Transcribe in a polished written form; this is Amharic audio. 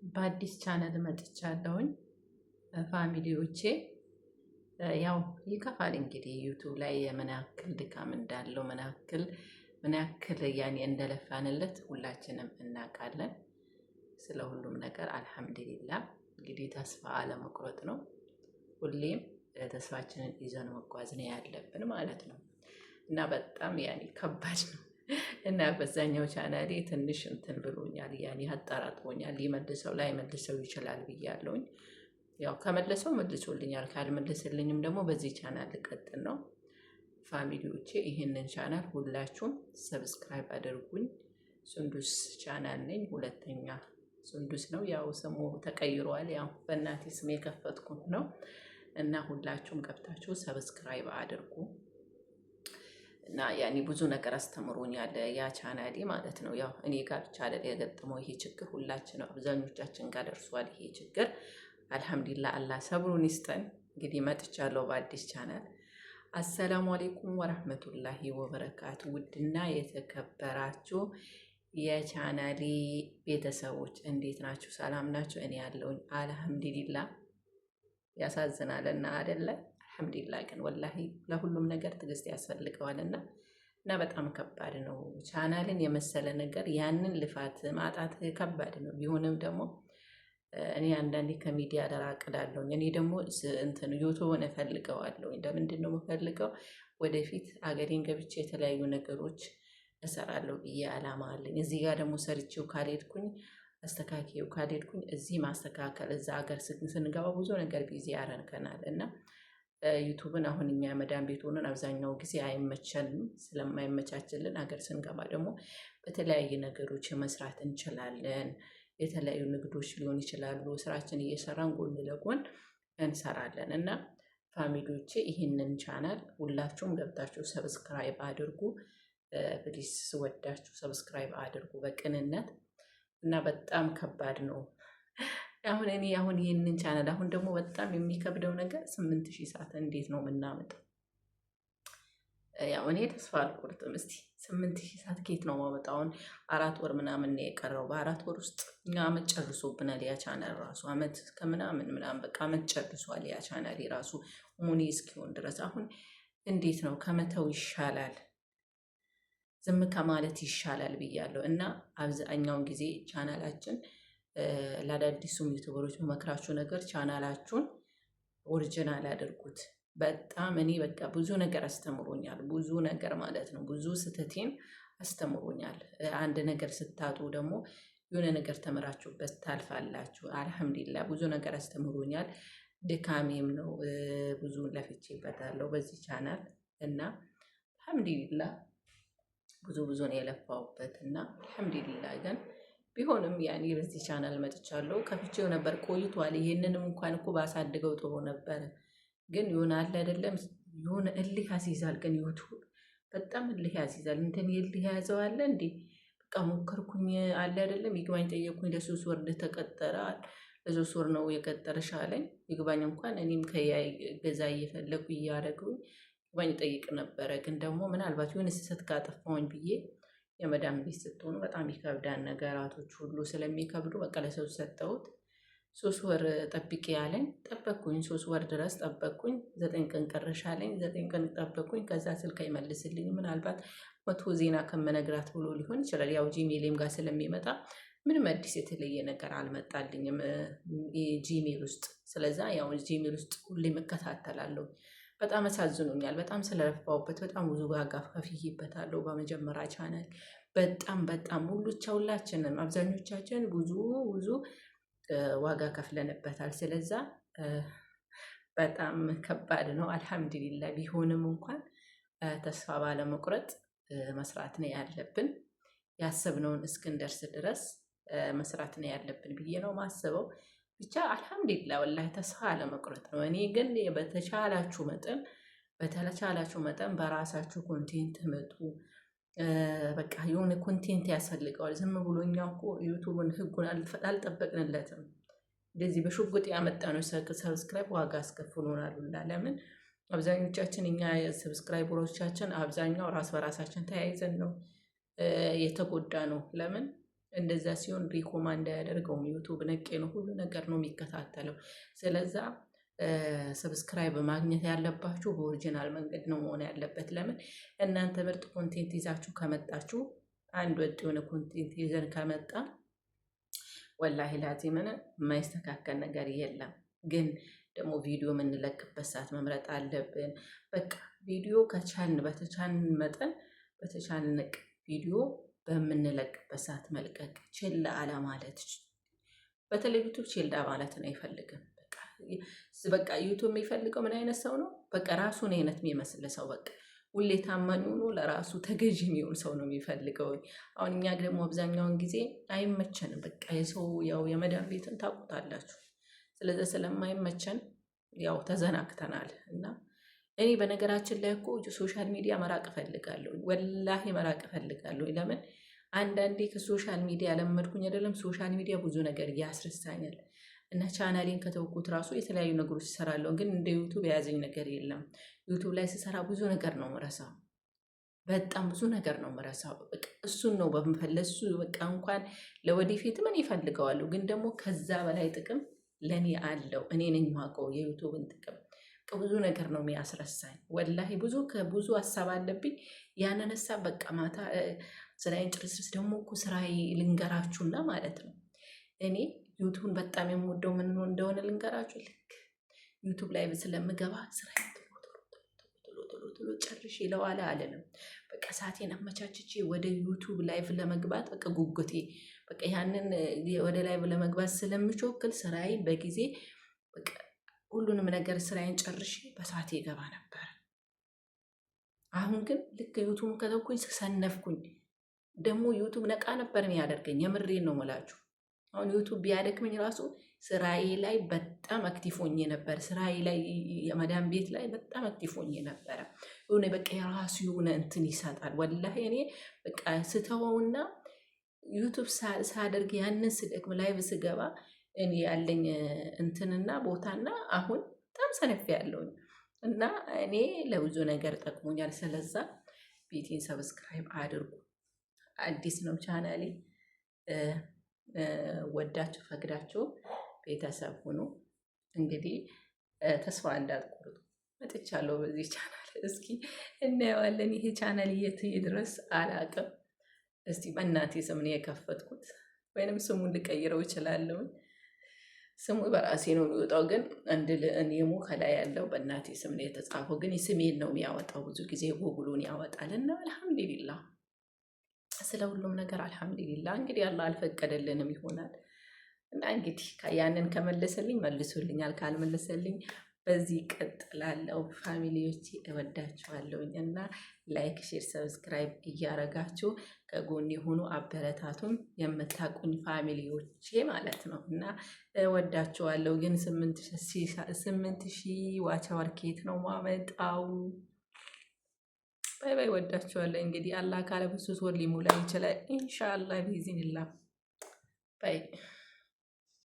በአዲስ ቻናል መጥቻለሁኝ። Family ዎቼ፣ ያው ይከፋል እንግዲህ ዩቱብ ላይ የምን ያክል ድካም እንዳለው፣ ምን ያክል ያኔ እንደለፋንለት ሁላችንም እናውቃለን። ስለ ሁሉም ነገር አልሐምዱሊላ። እንግዲህ ተስፋ አለመቁረጥ ነው። ሁሌም ተስፋችንን ይዘን መጓዝ ነው ያለብን ማለት ነው። እና በጣም ያኔ ከባድ ነው። እና በዛኛው ቻናሌ ትንሽ እንትን ብሎኛል፣ ያኔ አጠራጥሮኛል። ሊመልሰው ላይመልሰው ይችላል ብያለሁኝ። ያው ከመለሰው መልሶልኛል፣ ካልመለስልኝም ደግሞ በዚህ ቻናል ልቀጥል ነው። Family ዎቼ፣ ይህንን ቻናል ሁላችሁም subscribe አድርጉኝ። ሱንዱስ ቻናል ነኝ። ሁለተኛ ሱንዱስ ነው። ያው ስሙ ተቀይሯል። ያው በእናቴ ስም የከፈትኩት ነው። እና ሁላችሁም ገብታችሁ subscribe አድርጉ። እና ያኔ ብዙ ነገር አስተምሮኛል ያ ቻናሌ ማለት ነው። ያው እኔ ጋር ብቻ አይደል የገጠመው ይሄ ችግር፣ ሁላችን አብዛኞቻችን ጋር ደርሷል ይሄ ችግር። አልሐምዱሊላህ፣ አላህ ሰብሩን ይስጠን። እንግዲህ መጥቻለሁ በአዲስ ቻናል። አሰላሙ አሌይኩም ወረህመቱላሂ ወበረካቱ። ውድና የተከበራችሁ የቻናሌ ቤተሰቦች እንዴት ናችሁ? ሰላም ናችሁ? እኔ ያለውኝ አልሐምዱሊላህ። ያሳዝናልና አይደለ? አልሐምዱሊላህ፣ ግን ወላሂ ለሁሉም ነገር ትዕግስት ያስፈልገዋልና እና በጣም ከባድ ነው። ቻናልን የመሰለ ነገር ያንን ልፋት ማጣት ከባድ ነው። ቢሆንም ደግሞ እኔ አንዳንዴ ከሚዲያ ልራቅ እላለሁኝ። እኔ ደግሞ እንትን ዩቱብን እፈልገዋለሁኝ። ለምንድን ነው የምፈልገው? ወደፊት አገሬን ገብቼ የተለያዩ ነገሮች እሰራለሁ ብዬ አላማ አለኝ። እዚህ ጋር ደግሞ ሰርቼው ካልሄድኩኝ፣ አስተካክዬው ካልሄድኩኝ፣ እዚህ ማስተካከል እዛ ሀገር ስንገባ ብዙ ነገር busy ያረገናል። እና ዩቱብን አሁን እኛ መዳም ቤት ሆነን አብዛኛው ጊዜ አይመቸንም። ስለማይመቻችልን ሀገር ስንገባ ደግሞ በተለያየ ነገሮች መስራት እንችላለን። የተለያዩ ንግዶች ሊሆን ይችላሉ። ስራችን እየሰራን ጎን ለጎን እንሰራለን። እና family ዎቼ፣ ይህንን ቻናል ሁላችሁም ገብታችሁ subscribe አድርጉ። Please፣ ስወዳችሁ subscribe አድርጉ በቅንነት። እና በጣም ከባድ ነው። አሁን እኔ አሁን ይህንን ቻናል አሁን ደግሞ በጣም የሚከብደው ነገር 8000 ሰዓት እንዴት ነው የምናመጣው? ያው እኔ ተስፋ አልቆርጥም። እስቲ 8000 ሰዓት ከየት ነው ማመጣው? አሁን 4 ወር ምናምን ነው የቀረው። በ4 ወር ውስጥ እኛ አመት ጨርሶብናል። ያ ቻናል ራሱ አመት ከምናምን ምናምን በቃ አመት ጨርሷል። ያ ቻናል ራሱ ሙኒ እስኪሆን ድረስ አሁን እንዴት ነው፣ ከመተው ይሻላል፣ ዝም ከማለት ይሻላል ብያለሁ። እና አብዛኛውን ጊዜ ቻናላችን ለአዳዲሱም ዩቱበሮች መመክራችሁ ነገር ቻናላችሁን original አድርጉት። በጣም እኔ በቃ ብዙ ነገር አስተምሮኛል። ብዙ ነገር ማለት ነው። ብዙ ስህተቴን አስተምሮኛል። አንድ ነገር ስታጡ ደግሞ የሆነ ነገር ተምራችሁበት ታልፋላችሁ። አልሐምዱሊላህ፣ ብዙ ነገር አስተምሮኛል። ድካሜም ነው፣ ብዙ ለፍቼበታለሁ በዚህ ቻናል። እና አልሐምዱሊላህ፣ ብዙ ብዙ ነው የለፋሁበት። እና አልሐምዱሊላህ፣ ግን ቢሆንም ያኔ በዚህ ቻናል መጥቻለሁ። ከፍቼው ነበር ቆይቷል። ይሄንንም እንኳን እኮ ባሳድገው ጥሩ ነበረ። ግን የሆነ አለ አይደለም፣ የሆነ እልህ ያስይዛል። ግን ዩቱብ በጣም እልህ ያስይዛል። እንትን የእልህ የያዘው አለ እንዴ፣ በቃ ሞከርኩኝ አለ አይደለም፣ ይግባኝ ጠየቅኩኝ። ለ3 ወር ተቀጠረ፣ ለ3 ወር ነው የቀጠረሽ አለኝ። ይግባኝ እንኳን እኔም ከገዛ እየፈለጉ እያደረጉኝ ይግባኝ ጠይቅ ነበረ። ግን ደግሞ ምናልባት የሆነ ስህተት ካጠፋሁኝ ብዬ፣ የመዳም ቤት ስትሆኑ በጣም ይከብዳል። ነገራቶች ሁሉ ስለሚከብዱ በቃ ለሰው ሰጠሁት። 3 ወር ጠብቂ ያለኝ፣ ጠበቅኩኝ። 3 ወር ድረስ ጠበቅኩኝ። 9 ቀን ቀረሽ አለኝ። 9 ቀን ጠበቅኩኝ። ከዛ ስልክ አይመልስልኝ። ምናልባት መጥፎ ዜና ከምነግራት ብሎ ሊሆን ይችላል። ያው ጂሜሌም ጋር ስለሚመጣ ምንም አዲስ የተለየ ነገር አልመጣልኝም ጂሜል ውስጥ። ስለዛ ያው ጂሜል ውስጥ ሁሌም እከታተላለሁ። በጣም አሳዝኖኛል። በጣም ስለለፋሁበት፣ በጣም ብዙ ዋጋ ከፍዬበታለሁ። በመጀመሪያ ቻናል በጣም በጣም ሁሉቻ ሁላችንም አብዛኞቻችን ብዙ ብዙ ዋጋ ከፍለንበታል። ስለዛ በጣም ከባድ ነው። አልሐምዱሊላ፣ ቢሆንም እንኳን ተስፋ ባለመቁረጥ መስራት ነው ያለብን። ያሰብነውን እስክንደርስ ድረስ መስራት ነው ያለብን ብዬ ነው ማስበው። ብቻ አልሐምዱሊላ፣ ወላሂ ተስፋ አለመቁረጥ ነው። እኔ ግን በተቻላችሁ መጠን በራሳችሁ content ምጡ። በቃ የሆነ content ያስፈልገዋል። ዝም ብሎ እኛ እኮ ዩቱብን ህጉን አልጠበቅንለትም። እንደዚህ በሽጉጥ ያመጣነው subscribe ዋጋ አስከፍሎናል ሁላ። ለምን አብዛኞቻችን እኛ subscriber ኦቻችን አብዛኛው ራስ በራሳችን ተያይዘን ነው የተጎዳ ነው። ለምን እንደዛ ሲሆን recommend አያደርገውም። ዩቱብ ነቄ ነው፣ ሁሉ ነገር ነው የሚከታተለው። ስለዛ subscribe ማግኘት ያለባችሁ በ original መንገድ ነው መሆን ያለበት። ለምን እናንተ ምርጥ content ይዛችሁ ከመጣችሁ፣ አንድ ወጥ የሆነ content ይዘን ከመጣ ወላሂ ላዚምን የማይስተካከል ነገር የለም። ግን ደግሞ ቪዲዮ የምንለቅበት ሰዓት መምረጥ አለብን። በቃ ቪዲዮ ከቻልን በተቻልን መጠን በተቻልን ቪዲዮ በምንለቅበት ሰዓት መልቀቅ፣ ችላ አለ ማለት። በተለይ ዩቱብ ችላ ማለት ነው አይፈልግም። በቃ ዩቱብ የሚፈልገው ምን አይነት ሰው ነው? በቃ ራሱን አይነት የሚመስል ሰው፣ በቃ ሁሌ ታማኝ ሆኖ ለራሱ ተገዥ የሚሆን ሰው ነው የሚፈልገው። አሁን እኛ ደግሞ አብዛኛውን ጊዜ አይመቸንም። በቃ የሰው ያው የመዳም ቤትን ታውቁታላችሁ። ስለዚህ ስለማይመቸን ያው ተዘናግተናል። እና እኔ በነገራችን ላይ እኮ social media መራቅ እፈልጋለሁ። ወላሂ መራቅ እፈልጋለሁ። ለምን አንዳንዴ ከ social media ለመድኩኝ አይደለም፣ social media ብዙ ነገር ያስረሳኛል። እና ቻናሌን ከተውኩት ራሱ የተለያዩ ነገሮች እሰራለሁ፣ ግን እንደ ዩቱብ የያዘኝ ነገር የለም። ዩቱብ ላይ ስሰራ ብዙ ነገር ነው ምረሳው፣ በጣም ብዙ ነገር ነው ምረሳው። እሱን ነው በምፈለሱ በቃ እንኳን ለወደፊት ምን ይፈልገዋለሁ፣ ግን ደግሞ ከዛ በላይ ጥቅም ለእኔ አለው። እኔ ነኝ የማውቀው የዩቱብን ጥቅም። ብዙ ነገር ነው የሚያስረሳኝ። ወላሂ ብዙ ከብዙ ሀሳብ አለብኝ። ያንን ሀሳብ በቃ ማታ ስራዬን ጭርስርስ ደግሞ እኮ ስራዬ ልንገራችሁና ማለት ነው፣ እኔ ዩቱብን በጣም የምወደው ምን እንደሆነ ልንገራችሁ። ልክ ዩቱብ ላይ ስለምገባ ስራዬን ቶሎ ቶሎ ቶሎ ቶሎ ጨርሼ ለዋለ አለንም በቃ ሰዓቴን አመቻችቼ ወደ ዩቱብ live ለመግባት በቃ ጉጉቴ በቃ ያንን ወደ live ለመግባት ስለምቾክል ስራዬን በጊዜ በቃ ሁሉንም ነገር ስራዬን ጨርሼ በሰዓቴ ይገባ ነበር። አሁን ግን ልክ ዩቱብ ከተውኩኝ ሰነፍኩኝ። ደግሞ ዩቱብ ነቃ ነበር የሚያደርገኝ። የምሬን ነው የምላችሁ። አሁን ዩቱብ ቢያደክመኝ ራሱ ስራዬ ላይ በጣም active ሆኜ ነበር። ስራዬ ላይ የመዳም ቤት ላይ በጣም active ሆኜ ነበረ። የሆነ በቃ የራሱ የሆነ እንትን ይሰጣል። ወላሂ እኔ በቃ ስተወውና ዩቱብ ሳደርግ ያንን ስደክም live ስገባ እኔ ያለኝ እንትንና ቦታና አሁን በጣም ሰነፍ ያለውኝ እና እኔ ለብዙ ነገር ጠቅሞኛል። ስለዛ ቤቴን subscribe አድርጉ። አዲስ ነው ቻናሌ። ወዳችሁ ፈቅዳችሁ ቤተሰብ ሁኑ። እንግዲህ ተስፋ እንዳትቆርጡ መጥቻለሁ በዚህ ቻናል። እስኪ እናየዋለን። ይሄ ቻናል የት ይድረስ አላቅም። እስቲ በእናቴ ስም ነው የከፈትኩት፣ ወይንም ስሙን ልቀይረው እችላለሁ። ስሙ በራሴ ነው የሚወጣው፣ ግን እኔሙ ከላይ ያለው በእናቴ ስም ነው የተጻፈው፣ ግን ስሜን ነው የሚያወጣው። ብዙ ጊዜ ጉግሉን ያወጣል እና አልሐምዱሊላ ስለ ሁሉም ነገር አልሐምዱሊላ። እንግዲህ አላህ አልፈቀደልንም ይሆናል እና እንግዲህ ያንን ከመለሰልኝ መልሶልኛል፣ ካልመለሰልኝ በዚህ ቀጥላለው። Family ዎቼ እወዳችኋለሁኝ እና like፣ share፣ subscribe እያረጋችሁ ከጎን የሆኑ አበረታቱን፣ የምታቁኝ family ዎቼ ማለት ነው እና እወዳችኋለሁ። ግን 8,000 watch hour ኬት ነው ማመጣው? Bye bye። ወዳችኋለሁ። እንግዲህ አላህ ካለ በ3 ወር ሊሞላ ይችላል ኢንሻአላህ ቢኢዝኒላህ። Bye.